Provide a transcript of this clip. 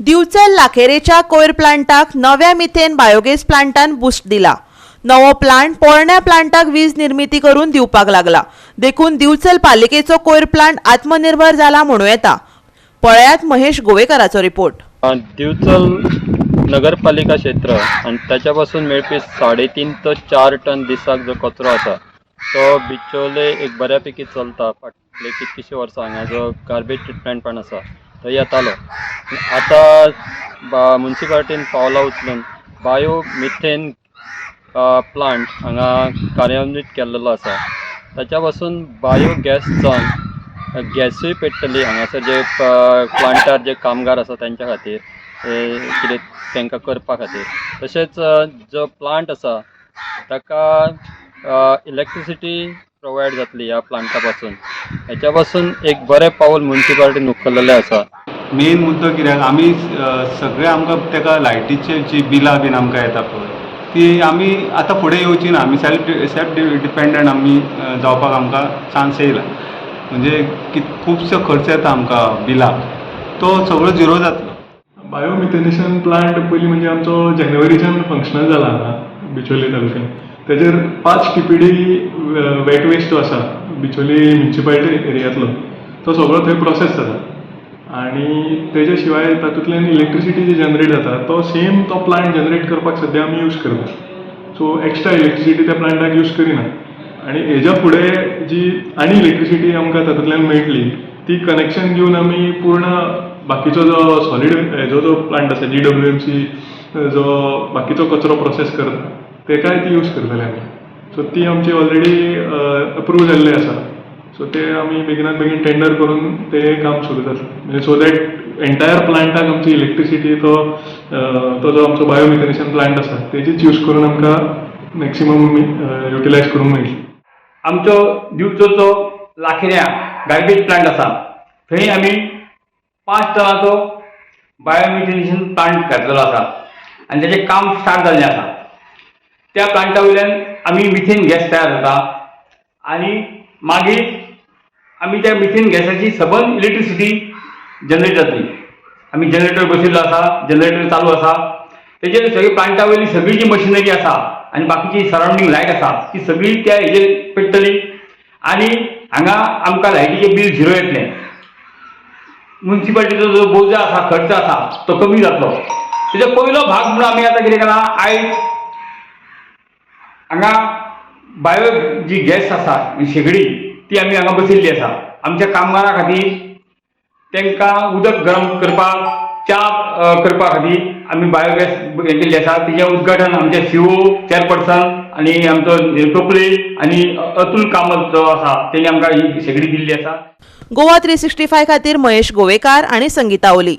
दिवचल लाखेरेच्या कोयर प्लांटाक नव्या methane biogas प्लांटान boost दिला. नवो प्लांट पोरण्या प्लांटाक वीज निर्मिती करून दिवपाक लागला, देखून दिवचल पालिकेचो कोयर प्लांट आत्मनिर्भर जाला म्हणूं येता. पळयात महेश गोवेकराचो रिपोर्ट. दिवचल नगरपालिका क्षेत्र आनी ताच्या पासून मेळपी 3.5 ते 4 टन दिसाक जो कचरो आसा, तो बिचोले एक बऱ्या पैकी चलता. फाटले कितलीशीं वर्सां हांगा जो गार्बेज ट्रिटमेंट प्लांट आसा, तो येतालो. आतां मुन्सिपालिटीन पावलां उचलून बायो मिथेन प्लांट हांगा कार्यान्वीत केल्लो आसा. ताच्या पासून बायो गॅस जावन गॅसूय पेट्टली. हांगासर जे प्लांटार जे कामगार आसा, तेंच्या खातीर कितें तांकां करपा खातीर, तशेंच जो प्लांट आसा ताका इलेक्ट्रिसिटी प्रोवायड जातली ह्या प्लांटा पासून. हेच्या पासून एक बरें पावल मुन्सिपालिटीन उखललेलें आसा. मेन मुद्दो कित्याक आमी सगळे आमकां ताका लायटीचे जी बिलां बीन आमकां येता पळय, ती आमी आतां फुडें येवची ना. आमी सेल्फ डिपेंडंट आमी जावपाक आमकां चान्स येयला. म्हणजे खुबसो खर्च येता आमकां बिलाक, तो सगळो झिरो जातलो. बायोमिथेनेशन प्लांट पयलीं म्हणजे आमचो जानेवारीच्यान फंक्शनल जाला हांगा बिचोले तालुक्यान. तेजेर 5 टीपीडी वेट वेस्ट जो आसा बिचोली म्युनिसिपालिटी एरियांतलो, तो सगळो थंय प्रोसेस जाता आनी तेजे शिवाय तातूंतल्यान इलेक्ट्रिसिटी जी जनरेट जाता, तो सेम तो प्लांट जनरेट करपाक सद्या आमी यूज करता. सो एक्स्ट्रा इलेक्ट्रिसिटी त्या प्लांटाक यूज करिना आनी हेज्या फुडें जी आनी इलेक्ट्रिसिटी आमकां तातूंतल्यान मेळटली, ती कनेक्शन दिवन आमी पूर्ण बाकीचो जो सॉलीड हेजो जो प्लांट आसा, जीडब्ल्यूएमसी जो बाकीचो कचरो प्रोसेस करता, तेकाय ती यूज करतले आमी. सो ती आमची ऑलरेडी अप्रूव जाल्ली आसा. सो ते आमी बेगिनात बेगीन टेंडर करून ते काम सुरू जातलें, म्हणजे सो that entire प्लांटाक आमची इलेक्ट्रिसिटी तो जो आमचो बायोमिथेनेशन प्लांट आसा, तेजीच यूज करून आमकां मॅक्सिमम युटिलायज करूंक मेळटली. आमचो दिवचलचो लाखिऱ्या गार्बेज प्लांट आसा, थंय आमी 5 टनाचो बायोमिथेनेशन प्लांट घातलेलो आसा आनी तेजें काम स्टार्ट जाल्लें आसा. त्या प्लांटा वयल्यान आमी मिथेन गॅस तयार जाता आनी मागीर आमी त्या मिथेन गॅसाची सबंद इलेक्ट्रिसिटी जनरेट जातली. आमी जनरेटर बसयल्लो आसा, जनरेटर चालू आसा. तेजेर सगळी प्लांटा वयली सगळी जी मशिनरी आसा आनी बाकीची सरावंडींग लायट आसा, ती सगळी त्या हेजेर पेट्टली आनी हांगा आमकां लायटीचें बील झिरो येतलें. मुन्सिपालिटीचो जो बोजा आसा, खर्च आसा, तो कमी जातलो. तेजो पयलो भाग म्हणून आमी आतां कितें केलां, आयज हांगा बायो जी गॅस आसा, शेगडी, ती आमी हांगा बसयल्ली आसा. आमच्या कामगारां खातीर, तांकां उदक गरम करपाक, च्या करपा खातीर आमी बायोगॅस हें केल्ली आसा. तिजें उद्घाटन आमचे सीओ चेअरपर्सन आनी आमचो टोपले आनी अतुल कामत जो आसा, तेणी आमकां ही शेगडी दिल्ली आसा. गोवा 365 खातीर महेश गोवेकार आणि संगीता ओली.